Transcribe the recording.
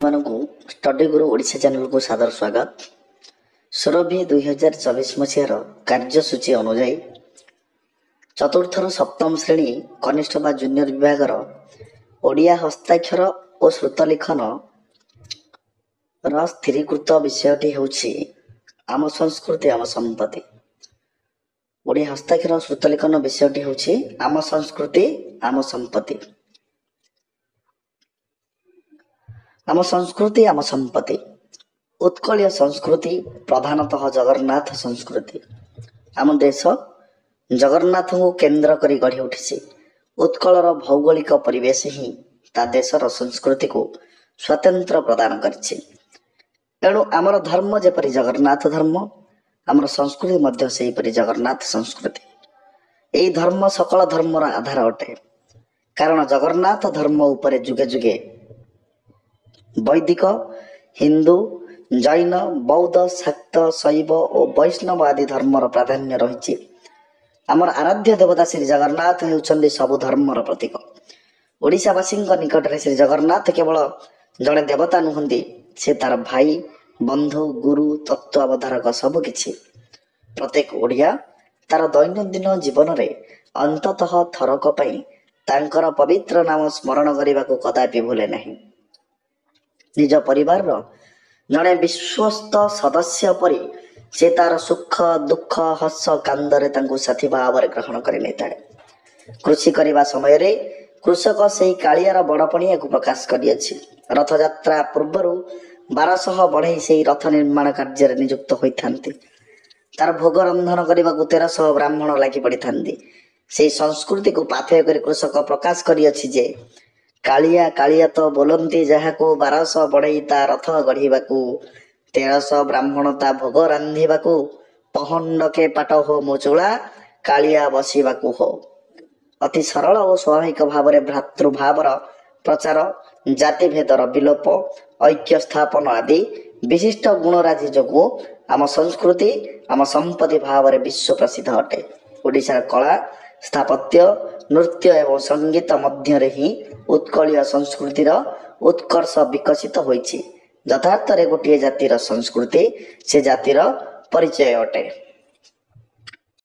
ମାନଙ୍କୁ ଷ୍ଟଡି ଗୁରୁ ଓଡ଼ିଶା ଚ୍ୟାନେଲକୁ ସାଦର ସ୍ୱାଗତ। ସୁରଭି 2024 ମସିହାର କାର୍ଯ୍ୟସୂଚୀ ଅନୁଯାୟୀ ଚତୁର୍ଥରୁ ସପ୍ତମ ଶ୍ରେଣୀ କନିଷ୍ଠ ବା ଜୁନିୟର ବିଭାଗର ଓଡ଼ିଆ ହସ୍ତାକ୍ଷର ଓ ଶ୍ରୁତଲିଖନ ର ସ୍ଥିରୀକୃତ ବିଷୟଟି ହେଉଛି ଆମ ସଂସ୍କୃତି ଆମ ସମ୍ପତ୍ତି। ଓଡ଼ିଆ ହସ୍ତାକ୍ଷର ଓ ଶ୍ରୁତଲିଖନ ବିଷୟଟି ହେଉଛି ଆମ ସଂସ୍କୃତି ଆମ ସମ୍ପତ୍ତି। ଆମ ସଂସ୍କୃତି ଆମ ସମ୍ପତ୍ତି। ଉତ୍କଳୀୟ ସଂସ୍କୃତି ପ୍ରଧାନତଃ ଜଗନ୍ନାଥ ସଂସ୍କୃତି। ଆମ ଦେଶ ଜଗନ୍ନାଥଙ୍କୁ କେନ୍ଦ୍ର କରି ଗଢ଼ି ଉଠିଛି। ଉତ୍କଳର ଭୌଗୋଳିକ ପରିବେଶ ହିଁ ତା ଦେଶର ସଂସ୍କୃତିକୁ ସ୍ୱାତନ୍ତ୍ର ପ୍ରଦାନ କରିଛି। ଏଣୁ ଆମର ଧର୍ମ ଯେପରି ଜଗନ୍ନାଥ ଧର୍ମ, ଆମର ସଂସ୍କୃତି ମଧ୍ୟ ସେହିପରି ଜଗନ୍ନାଥ ସଂସ୍କୃତି। ଏହି ଧର୍ମ ସକଳ ଧର୍ମର ଆଧାର ଅଟେ, କାରଣ ଜଗନ୍ନାଥ ଧର୍ମ ଉପରେ ଯୁଗେ ଯୁଗେ ବୈଦିକ, ହିନ୍ଦୁ, ଜୈନ, ବୌଦ୍ଧ, ଶାକ୍ତ, ଶୈବ ଓ ବୈଷ୍ଣବ ଆଦି ଧର୍ମର ପ୍ରାଧାନ୍ୟ ରହିଛି। ଆମର ଆରାଧ୍ୟ ଦେବତା ଶ୍ରୀ ଜଗନ୍ନାଥ ହେଉଛନ୍ତି ସବୁ ଧର୍ମର ପ୍ରତୀକ। ଓଡ଼ିଶାବାସୀଙ୍କ ନିକଟରେ ଶ୍ରୀ ଜଗନ୍ନାଥ କେବଳ ଜଣେ ଦେବତା ନୁହନ୍ତି, ସେ ତାର ଭାଇ, ବନ୍ଧୁ, ଗୁରୁ, ତତ୍ତ୍ୱାବଧାରକ ସବୁ କିଛି। ପ୍ରତ୍ୟେକ ଓଡ଼ିଆ ତାର ଦୈନନ୍ଦିନ ଜୀବନରେ ଅନ୍ତତଃ ଥରକ ପାଇଁ ତାଙ୍କର ପବିତ୍ର ନାମ ସ୍ମରଣ କରିବାକୁ କଦାପି ଭୁଲେ ନାହିଁ। ନିଜ ପରିବାରର ଜଣେ ବିଶ୍ୱସ୍ତ ସଦସ୍ୟ ପରି ସେ ତାର ସୁଖ ଦୁଃଖ, ହସ କାନ୍ଦରେ ତାଙ୍କୁ ସାଥୀ ଭାବରେ ଗ୍ରହଣ କରି ନେଇଥାଏ। କୃଷି କରିବା ସମୟରେ କୃଷକ ସେହି କାଳିଆର ବଡ଼ପଣିଆକୁ ପ୍ରକାଶ କରିଅଛି। ରଥଯାତ୍ରା ପୂର୍ବରୁ 1200 ବଢ଼େଇ ସେହି ରଥ ନିର୍ମାଣ କାର୍ଯ୍ୟରେ ନିଯୁକ୍ତ ହୋଇଥାନ୍ତି। ତାର ଭୋଗ ରନ୍ଧନ କରିବାକୁ 1300 ବ୍ରାହ୍ମଣ ଲାଗି ପଡ଼ିଥାନ୍ତି। ସେହି ସଂସ୍କୃତିକୁ ପାଥେୟ କରି କୃଷକ ପ୍ରକାଶ କରିଅଛି ଯେ କାଳିଆ କାଳିଆ ତ ବୋଲନ୍ତି ଯାହାକୁ, 1200 ବଢ଼େଇ ତା ରଥ ଗଢ଼ିବାକୁ, 1300 ବ୍ରାହ୍ମଣ ତା ଭୋଗ ରାନ୍ଧିବାକୁ, ପହଣ୍ଡକେ ପାଟ ହୋ ମୁଚୁଳା, କାଳିଆ ବସିବାକୁ ହୋ। ଅତି ସରଳ ଓ ସ୍ୱାଭାବିକ ଭାବରେ ଭ୍ରାତୃଭାବର ପ୍ରଚାର, ଜାତିଭେଦର ବିଲୋପ, ଐକ୍ୟ ସ୍ଥାପନ ଆଦି ବିଶିଷ୍ଟ ଗୁଣରାଜି ଯୋଗୁଁ ଆମ ସଂସ୍କୃତି ଆମ ସମ୍ପତ୍ତି ଭାବରେ ବିଶ୍ୱ ପ୍ରସିଦ୍ଧ ଅଟେ। ଓଡ଼ିଶାର କଳା, ସ୍ଥାପତ୍ୟ, ନୃତ୍ୟ ଏବଂ ସଙ୍ଗୀତ ମଧ୍ୟରେ ହିଁ ଉତ୍କଳୀୟ ସଂସ୍କୃତିର ଉତ୍କର୍ଷ ବିକଶିତ ହୋଇଛି। ଯଥାର୍ଥରେ ଗୋଟିଏ ଜାତିର ସଂସ୍କୃତି ସେ ଜାତିର ପରିଚୟ ଅଟେ।